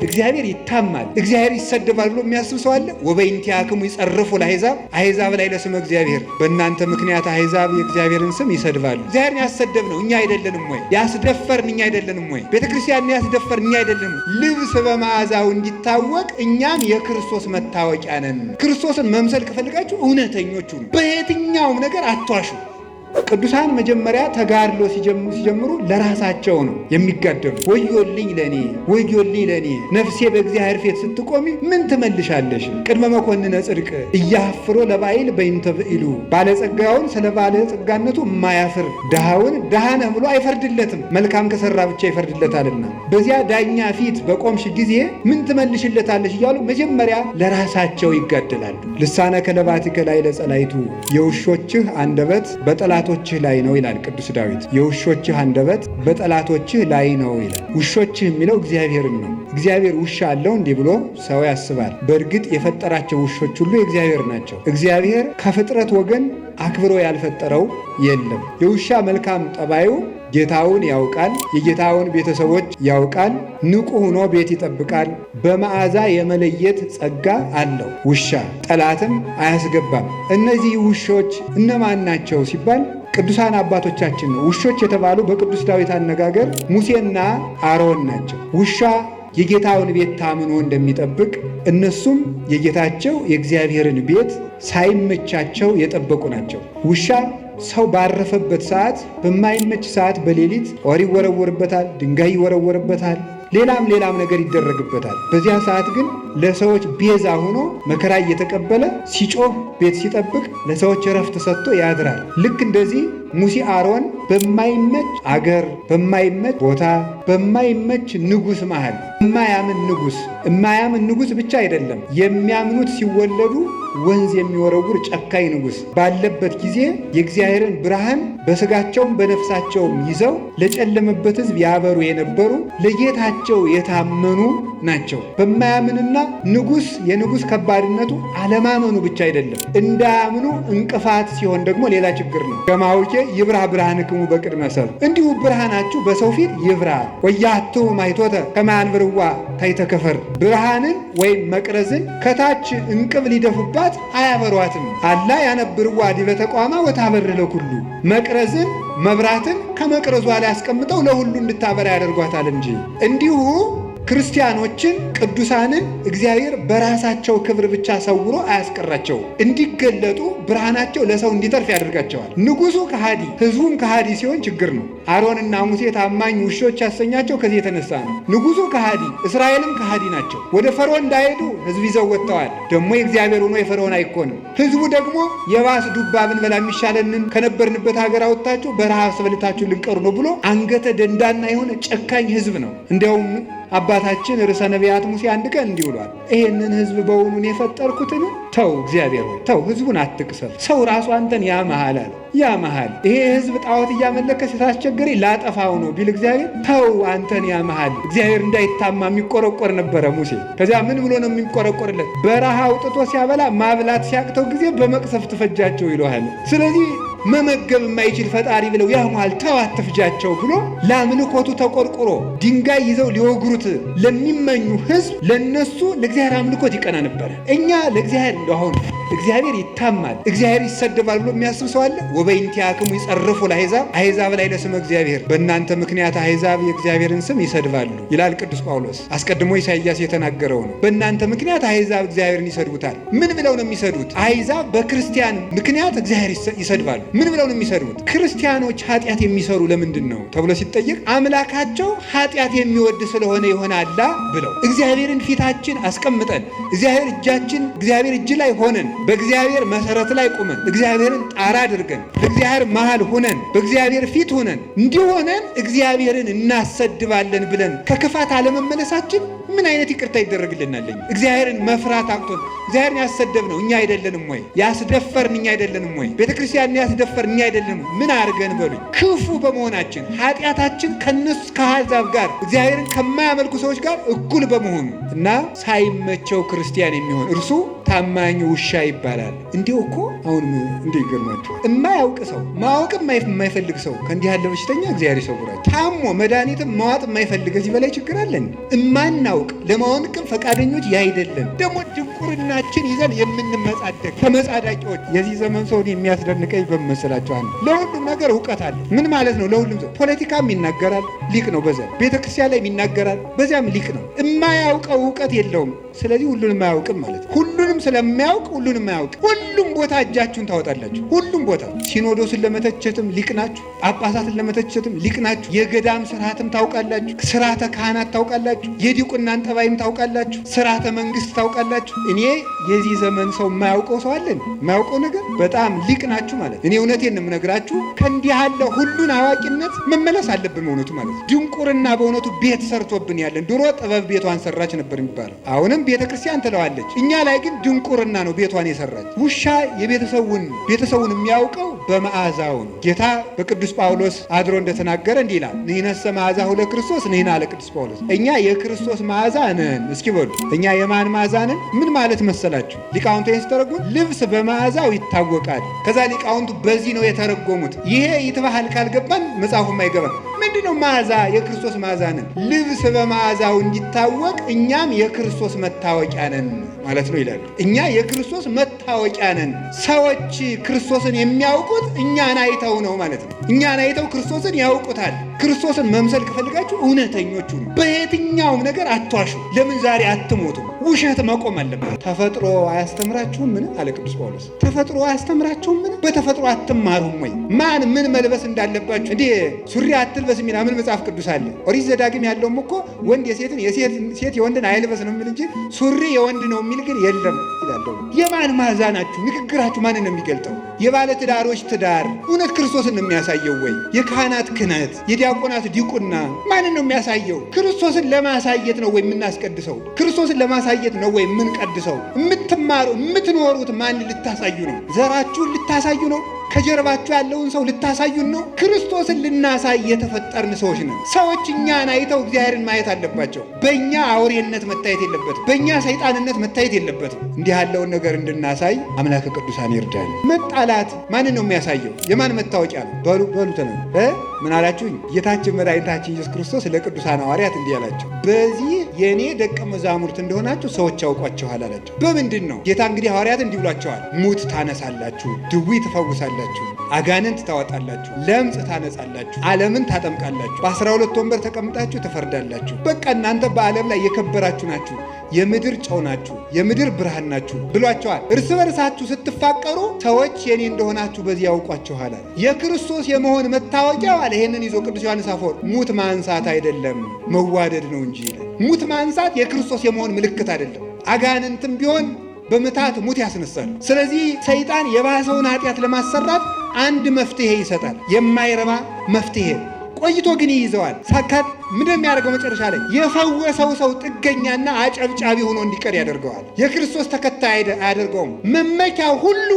እግዚአብሔር ይታማል፣ እግዚአብሔር ይሰደባል ብሎ የሚያስብ ሰው አለ? ወበይንቲአክሙ ይጸርፉ ለአሕዛብ፣ አሕዛብ ላይ ለስመ እግዚአብሔር፣ በእናንተ ምክንያት አሕዛብ የእግዚአብሔርን ስም ይሰድባሉ። እግዚአብሔርን ያሰደብ ነው እኛ አይደለንም ወይ? ያስደፈርን እኛ አይደለንም ወይ? ቤተ ክርስቲያንን ያስደፈርን እኛ አይደለንም? ልብስ በመዓዛው እንዲታወቅ እኛም የክርስቶስ መታወቂያ ነን። ክርስቶስን መምሰል ከፈልጋችሁ እውነተኞቹ በየትኛውም ነገር አትዋሹ። ቅዱሳን መጀመሪያ ተጋድሎ ሲጀምሩ ለራሳቸው ነው የሚጋደሉ። ወዮልኝ ለኔ፣ ወዮልኝ ለኔ፣ ነፍሴ በእግዚአብሔር ፊት ስትቆሚ ምን ትመልሻለሽ? ቅድመ መኮንነ ጽድቅ እያፍሮ ለባይል በይንተ ብኢሉ፣ ባለጸጋውን ስለ ባለጸጋነቱ የማያፍር ድሃውን ድሃ ነህ ብሎ አይፈርድለትም፣ መልካም ከሰራ ብቻ ይፈርድለታልና። በዚያ ዳኛ ፊት በቆምሽ ጊዜ ምን ትመልሽለታለሽ እያሉ መጀመሪያ ለራሳቸው ይጋደላሉ። ልሳነ ከለባቲከ ላይ ለጸላይቱ፣ የውሾችህ አንደበት በጠላቶችህ ላይ ነው ይላል ቅዱስ ዳዊት። የውሾችህ አንደበት በጠላቶችህ ላይ ነው ይላል። ውሾችህ የሚለው እግዚአብሔርን ነው። እግዚአብሔር ውሻ አለው እንዲህ ብሎ ሰው ያስባል። በእርግጥ የፈጠራቸው ውሾች ሁሉ የእግዚአብሔር ናቸው። እግዚአብሔር ከፍጥረት ወገን አክብሮ ያልፈጠረው የለም። የውሻ መልካም ጠባዩ ጌታውን ያውቃል፣ የጌታውን ቤተሰቦች ያውቃል፣ ንቁ ሆኖ ቤት ይጠብቃል። በመዓዛ የመለየት ጸጋ አለው ውሻ፣ ጠላትም አያስገባም። እነዚህ ውሾች እነማን ናቸው ሲባል ቅዱሳን አባቶቻችን ነው። ውሾች የተባሉ በቅዱስ ዳዊት አነጋገር ሙሴና አሮን ናቸው። ውሻ የጌታውን ቤት ታምኖ እንደሚጠብቅ እነሱም የጌታቸው የእግዚአብሔርን ቤት ሳይመቻቸው የጠበቁ ናቸው። ውሻ ሰው ባረፈበት ሰዓት፣ በማይመች ሰዓት በሌሊት ጦር ይወረወርበታል፣ ድንጋይ ይወረወርበታል፣ ሌላም ሌላም ነገር ይደረግበታል። በዚያ ሰዓት ግን ለሰዎች ቤዛ ሆኖ መከራ እየተቀበለ ሲጮህ ቤት ሲጠብቅ ለሰዎች እረፍት ሰጥቶ ያድራል። ልክ እንደዚህ ሙሴ አሮን በማይመች አገር፣ በማይመች ቦታ፣ በማይመች ንጉሥ መሃል የማያምን ንጉሥ፣ የማያምን ንጉሥ ብቻ አይደለም፣ የሚያምኑት ሲወለዱ ወንዝ የሚወረውር ጨካኝ ንጉሥ ባለበት ጊዜ የእግዚአብሔርን ብርሃን በስጋቸውም በነፍሳቸውም ይዘው ለጨለመበት ሕዝብ ያበሩ የነበሩ ለጌታቸው የታመኑ ናቸው። በማያምንና ንጉሥ፣ የንጉሥ ከባድነቱ አለማመኑ ብቻ አይደለም፣ እንዳያምኑ እንቅፋት ሲሆን ደግሞ ሌላ ችግር ነው። ከማውቄ ይብራ ብርሃንክሙ በቅድመ ሰብእ፣ እንዲሁ ብርሃናችሁ በሰው ፊት ይብራ። ወያቱ ማይቶተ ከማያንብርዋ ታይተከፈር፣ ብርሃንን ወይም መቅረዝን ከታች እንቅብ ሊደፉባት አያበሯትም። አላ ያነብርዋ ዲበ ተቋማ ወታበር ለኩሉ፣ መቅረዝን መብራትን ከመቅረዟ ላይ አስቀምጠው ለሁሉ እንድታበራ ያደርጓታል እንጂ። እንዲሁ ክርስቲያኖችን ቅዱሳንን እግዚአብሔር በራሳቸው ክብር ብቻ ሰውሮ አያስቀራቸው። እንዲገለጡ ብርሃናቸው ለሰው እንዲተርፍ ያደርጋቸዋል። ንጉሱ ከሃዲ ሕዝቡም ከሃዲ ሲሆን ችግር ነው። አሮንና ሙሴ ታማኝ ውሾች ያሰኛቸው ከዚህ የተነሳ ነው። ንጉሱ ከሃዲ፣ እስራኤልም ከሃዲ ናቸው። ወደ ፈርዖን እንዳይሄዱ ሕዝብ ይዘው ወጥተዋል። ደግሞ የእግዚአብሔር ሆኖ የፈርዖን አይኮንም። ሕዝቡ ደግሞ የባስ ዱባ ብንበላ የሚሻለንን ከነበርንበት ሀገር አወጥታችሁ በረሃብ አስበልታችሁ ልንቀሩ ነው ብሎ አንገተ ደንዳና የሆነ ጨካኝ ሕዝብ ነው። እንዲያውም አባታችን ርዕሰ ነቢያት ሙሴ አንድ ቀን እንዲህ ብሏል። ይሄንን ሕዝብ በውኑን የፈጠርኩትን? ተው እግዚአብሔር ሆይ ተው፣ ሕዝቡን አትቅሰፍ። ሰው ራሱ አንተን ያመሃል አለ፣ ያመሃል። ይሄ ሕዝብ ጣዖት እያመለከ ሲታስቸግረኝ ላጠፋው ነው ቢል እግዚአብሔር ተው አንተን ያመሃል። እግዚአብሔር እንዳይታማ የሚቆረቆር ነበረ ሙሴ። ከዚያ ምን ብሎ ነው የሚቆረቆርለት? በረሃ አውጥቶ ሲያበላ ማብላት ሲያቅተው ጊዜ በመቅሰፍት ፈጃቸው ይለዋል። ስለዚህ መመገብ የማይችል ፈጣሪ ብለው ያሟል፣ ተው አትፍጃቸው ብሎ ለአምልኮቱ ተቆርቁሮ ድንጋይ ይዘው ሊወግሩት ለሚመኙ ሕዝብ ለነሱ ለእግዚአብሔር አምልኮት ይቀና ነበረ። እኛ ለእግዚአብሔር እንደአሁን እግዚአብሔር ይታማል፣ እግዚአብሔር ይሰደባል ብሎ የሚያስብ ሰው አለ? ወበይንቲአክሙ ይጸርፉ ለአሕዛብ፣ አሕዛብ ላይ ለስመ እግዚአብሔር፣ በእናንተ ምክንያት አሕዛብ የእግዚአብሔርን ስም ይሰድባሉ ይላል ቅዱስ ጳውሎስ። አስቀድሞ ኢሳይያስ የተናገረው ነው። በእናንተ ምክንያት አሕዛብ እግዚአብሔርን ይሰድቡታል። ምን ብለው ነው የሚሰድቡት? አሕዛብ በክርስቲያን ምክንያት እግዚአብሔር ይሰድባሉ። ምን ብለው ነው የሚሰድቡት? ክርስቲያኖች ኃጢአት የሚሰሩ ለምንድን ነው ተብሎ ሲጠየቅ አምላካቸው ኃጢአት የሚወድ ስለሆነ ይሆናላ ብለው፣ እግዚአብሔርን ፊታችን አስቀምጠን እግዚአብሔር እጃችን እግዚአብሔር እጅ ላይ ሆነን በእግዚአብሔር መሰረት ላይ ቁመን እግዚአብሔርን ጣራ አድርገን በእግዚአብሔር መሃል ሆነን በእግዚአብሔር ፊት ሆነን እንዲሆነን እግዚአብሔርን እናሰድባለን ብለን ከክፋት አለመመለሳችን ምን አይነት ይቅርታ ይደረግልናል? እግዚአብሔርን መፍራት አቅቶን እግዚአብሔርን ያሰደብነው እኛ አይደለንም ወይ? ያስደፈርን እኛ አይደለንም ወይ? ቤተክርስቲያንን ያስደፈርን ያስደፈር እኛ አይደለም? ምን አድርገን በሉኝ። ክፉ በመሆናችን ኃጢአታችን ከነሱ ከአሕዛብ ጋር እግዚአብሔርን ከማያመልኩ ሰዎች ጋር እኩል በመሆኑ እና ሳይመቸው ክርስቲያን የሚሆን እርሱ ታማኝ ውሻ ይባላል። እንዲሁ እኮ አሁን እንዴ ይገርማችኋል። የማያውቅ ሰው ማወቅ የማይፈልግ ሰው ከእንዲህ ያለ በሽተኛ እግዚአብሔር ይሰውራል። ታሞ መድኃኒትም ማዋጥ የማይፈልግ ከዚህ በላይ ችግር አለን? እማናውቅ ለማወቅም ፈቃደኞች ያይደለን ደግሞ ድንቁርናችን ይዘን የምንመጻደቅ ተመጻዳቂዎች። የዚህ ዘመን ሰውን የሚያስደንቀኝ በመሰላቸው አንድ ለሁሉም ነገር እውቀት አለ። ምን ማለት ነው? ለሁሉም ሰው ፖለቲካም ይናገራል፣ ሊቅ ነው። በዚያ ቤተክርስቲያን ላይ ይናገራል፣ በዚያም ሊቅ ነው። የማያውቀው እውቀት የለውም። ስለዚህ ሁሉንም አያውቅም ማለት ነው። ሁሉንም ስለሚያውቅ ሁሉንም አያውቅ። ሁሉም ቦታ እጃችሁን ታወጣላችሁ። ሁሉም ቦታ ሲኖዶስን ለመተቸትም ሊቅ ናችሁ፣ ጳጳሳትን ለመተቸትም ሊቅ ናችሁ። የገዳም ስርዓትም ታውቃላችሁ፣ ስርዓተ ካህናት ታውቃላችሁ፣ የዲቁናን ጠባይም ታውቃላችሁ፣ ስርዓተ መንግስት ታውቃላችሁ። እኔ የዚህ ዘመን ሰው የማያውቀው ሰው አለን? የማያውቀው ነገር በጣም ሊቅ ናችሁ ማለት። እኔ እውነቴን ነው የምነግራችሁ። ከእንዲህ ያለ ሁሉን አዋቂነት መመለስ አለብን በእውነቱ ማለት። ድንቁርና በእውነቱ ቤት ሰርቶብን ያለን። ድሮ ጥበብ ቤቷን ሰራች ነበር የሚባለው፣ አሁንም ቤተክርስቲያን ትለዋለች። እኛ ላይ ግን ድንቁርና ነው ቤቷን የሰራች። ውሻ የቤተሰቡን ቤተሰቡን የሚያውቀው በመዓዛው ነው። ጌታ በቅዱስ ጳውሎስ አድሮ እንደተናገረ እንዲህ ይላል፣ ንሕነሰ መዓዛሁ ለክርስቶስ ንሕና ለቅዱስ ጳውሎስ። እኛ የክርስቶስ መዓዛ ነን። እስኪ በሉ እኛ የማን መዓዛ ነን? ምን ማለት መሰላችሁ? ሊቃውንቱ ይህን ሲተረጉሙ ልብስ በመዓዛው ይታወቃል። ከዛ ሊቃውንቱ በዚህ ነው የተረጎሙት። ይሄ ይትባህል ካልገባን መጽሐፉም አይገባም። ምንድነው መዓዛ? የክርስቶስ መዓዛ ነን። ልብስ በመዓዛው እንዲታወቅ እኛም የክርስቶስ መታወቂያ ነን ማለት ነው ይላሉ። እኛ የክርስቶስ መታወቂያ ነን። ሰዎች ክርስቶስን የሚያውቁት እኛን አይተው ነው ማለት ነው። እኛን አይተው ክርስቶስን ያውቁታል። ክርስቶስን መምሰል ከፈልጋችሁ እውነተኞች ሁኑ። በየትኛውም ነገር አትዋሹ። ለምን ዛሬ አትሞቱም? ውሸት መቆም አለበት። ተፈጥሮ አያስተምራችሁም ምን አለ ቅዱስ ጳውሎስ? ተፈጥሮ አያስተምራችሁም ምን? በተፈጥሮ አትማሩም ወይ? ማን ምን መልበስ እንዳለባችሁ እንዴ ሱሪ አትልበስ የሚል ምን መጽሐፍ ቅዱስ አለ? ኦሪት ዘዳግም ያለውም እኮ ወንድ የሴትን ሴት የወንድን አይልበስ ነው የሚል እንጂ ሱሪ የወንድ ነው የሚል ግን የለም ይላል። የማን መዓዛ ናችሁ? ንግግራችሁ ማንን ነው የሚገልጠው? የባለ ትዳሮች ትዳር እውነት ክርስቶስን ነው የሚያሳየው ወይ? የካህናት ክህነት፣ የዲያቆናት ዲቁና ማንን ነው የሚያሳየው? ክርስቶስን ለማሳየት ነው ወይ የምናስቀድሰው? ክርስቶስን ለማሳየት ነው ወይ የምንቀድሰው? የምትማሩ የምትኖሩት ማን ልታሳዩ ነው? ዘራችሁን ልታሳዩ ነው? ከጀርባችሁ ያለውን ሰው ልታሳዩን ነው? ክርስቶስን ልናሳይ የተፈጠርን ሰዎች ነን። ሰዎች እኛን አይተው እግዚአብሔርን ማየት አለባቸው። በእኛ አውሬነት መታየት የለበትም። በእኛ ሰይጣንነት መታየት የለበትም። እንዲህ ያለውን ነገር እንድናሳይ አምላከ ቅዱሳን ይርዳን። መጣላት ማንን ነው የሚያሳየው? የማን መታወቂያ ነው? በሉ በሉ ተነ ምን አላችሁኝ? ጌታችን መድኃኒታችን ኢየሱስ ክርስቶስ ለቅዱሳን ሐዋርያት እንዲህ አላቸው፣ በዚህ የእኔ ደቀ መዛሙርት እንደሆናችሁ ሰዎች ያውቋችኋል አላቸው። በምንድን ነው? ጌታ እንግዲህ ሐዋርያት እንዲህ ብሏቸዋል፣ ሙት ታነሳላችሁ፣ ድዊ ትፈውሳላችሁ፣ አጋንንት ታወጣላችሁ፣ ለምጽ ታነጻላችሁ፣ ዓለምን ታጠምቃላችሁ፣ በ12 ወንበር ተቀምጣችሁ ትፈርዳላችሁ። በቃ እናንተ በዓለም ላይ የከበራችሁ ናችሁ፣ የምድር ጨው ናችሁ፣ የምድር ብርሃን ናችሁ ብሏቸዋል። እርስ በርሳችሁ ስትፋቀሩ ሰዎች የኔ እንደሆናችሁ በዚህ ያውቋችኋል አለ። የክርስቶስ የመሆን መታወቂያው አለ። ይሄንን ይዞ ቅዱስ ዮሐንስ አፈወርቅ ሙት ማንሳት አይደለም መዋደድ ነው እንጂ ይላል። ሙት ማንሳት የክርስቶስ የመሆን ምልክት አይደለም። አጋንንትም ቢሆን በምታት ሙት ያስነሳል። ስለዚህ ሰይጣን የባሰውን ኃጢአት ለማሰራት አንድ መፍትሄ ይሰጣል፣ የማይረባ መፍትሄ። ቆይቶ ግን ይይዘዋል። ሳካት ምንድን የሚያደርገው መጨረሻ ላይ የፈወሰው ሰው ጥገኛና አጨብጫቢ ሆኖ እንዲቀር ያደርገዋል። የክርስቶስ ተከታይ አያደርገውም። መመኪያ ሁሉ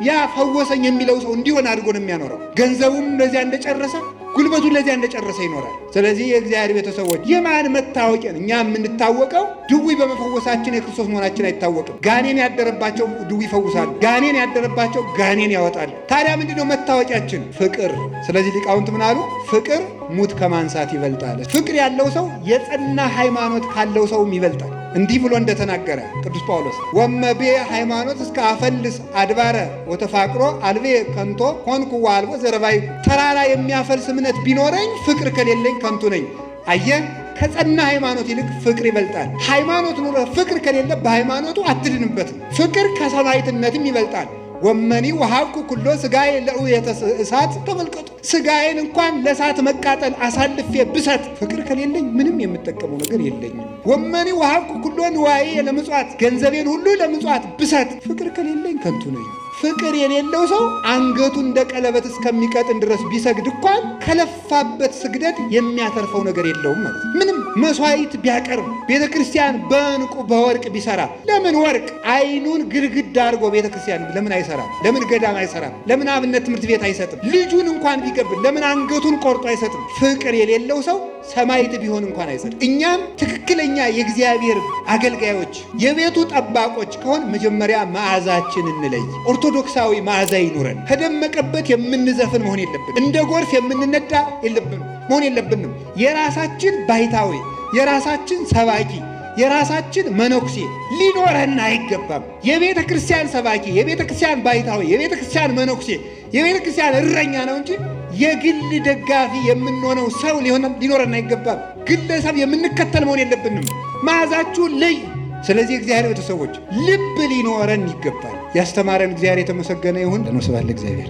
ያ ፈወሰኝ የሚለው ሰው እንዲሆን አድርጎ ነው የሚያኖረው። ገንዘቡም ለዚያ እንደጨረሰ ጉልበቱን ለዚያ እንደጨረሰ ይኖራል። ስለዚህ የእግዚአብሔር ቤተሰቦች የማን መታወቂያ? እኛ የምንታወቀው ድዊ በመፈወሳችን የክርስቶስ መሆናችን አይታወቅም። ጋኔን ያደረባቸው ድዊ ይፈውሳሉ። ጋኔን ያደረባቸው ጋኔን ያወጣሉ። ታዲያ ምንድነው መታወቂያችን? ፍቅር። ስለዚህ ሊቃውንት ምን አሉ? ፍቅር ሙት ከማንሳት ይበልጣል። ፍቅር ያለው ሰው የጸና ሃይማኖት ካለው ሰውም ይበልጣል። እንዲህ ብሎ እንደተናገረ ቅዱስ ጳውሎስ ወመቤ ሃይማኖት እስከ አፈልስ አድባረ ወተፋቅሮ አልቤ ከንቶ ኮንኩ ወአልቦ ዘረባይኩ። ተራራ የሚያፈልስ እምነት ቢኖረኝ ፍቅር ከሌለኝ ከንቱ ነኝ። አየህ፣ ከጸና ሃይማኖት ይልቅ ፍቅር ይበልጣል። ሃይማኖት ኑሮ ፍቅር ከሌለ በሃይማኖቱ አትድንበትም። ፍቅር ከሰማዕትነትም ይበልጣል። ወመኒ ወሀብኩ ኩሎ ስጋዬ ለእውየተ እሳት። ተመልከቱ፣ ስጋዬን እንኳን ለእሳት መቃጠል አሳልፌ ብሰጥ ፍቅር ከሌለኝ ምንም የምጠቀመው ነገር የለኝም። ወመኒ ወሀብኩ ኩሎ ንዋዬ ለምጽዋት፣ ገንዘቤን ሁሉ ለምጽዋት ብሰጥ ፍቅር ከሌለኝ ከንቱ ነኝ። ፍቅር የሌለው ሰው አንገቱ እንደ ቀለበት እስከሚቀጥን ድረስ ቢሰግድ እንኳን ከለፋበት ስግደት የሚያተርፈው ነገር የለውም ማለት ነው። ምንም መስዋዕት ቢያቀርብ፣ ቤተ ክርስቲያን በዕንቁ በወርቅ ቢሰራ፣ ለምን ወርቅ አይኑን ግድግዳ አድርጎ ቤተ ክርስቲያን ለምን አይሰራም? ለምን ገዳም አይሰራም? ለምን አብነት ትምህርት ቤት አይሰጥም? ልጁን እንኳን ቢገብር ለምን አንገቱን ቆርጦ አይሰጥም? ፍቅር የሌለው ሰው ሰማዕት ቢሆን እንኳን አይሰጥም። እኛም ትክክለኛ የእግዚአብሔር አገልጋዮች የቤቱ ጠባቆች ከሆን መጀመሪያ መዓዛችን እንለይ። ኦርቶዶክሳዊ መዓዛ ይኑረን። ከደመቀበት የምንዘፍን መሆን የለብን። እንደ ጎርፍ የምንነዳ የለብን መሆን የለብንም። የራሳችን ባይታዊ፣ የራሳችን ሰባኪ፣ የራሳችን መነኩሴ ሊኖረን አይገባም። የቤተ ክርስቲያን ሰባኪ፣ የቤተ ክርስቲያን ባይታዊ፣ የቤተ ክርስቲያን መነኩሴ፣ የቤተ ክርስቲያን እረኛ ነው እንጂ የግል ደጋፊ የምንሆነው ሰው ሊኖረን አይገባም። ግለሰብ የምንከተል መሆን የለብንም። መዓዛችሁን ለዩ። ስለዚህ እግዚአብሔር ቤተሰቦች ልብ ሊኖረን ይገባል። ያስተማረን እግዚአብሔር የተመሰገነ ይሁን። ስብሐት ለእግዚአብሔር።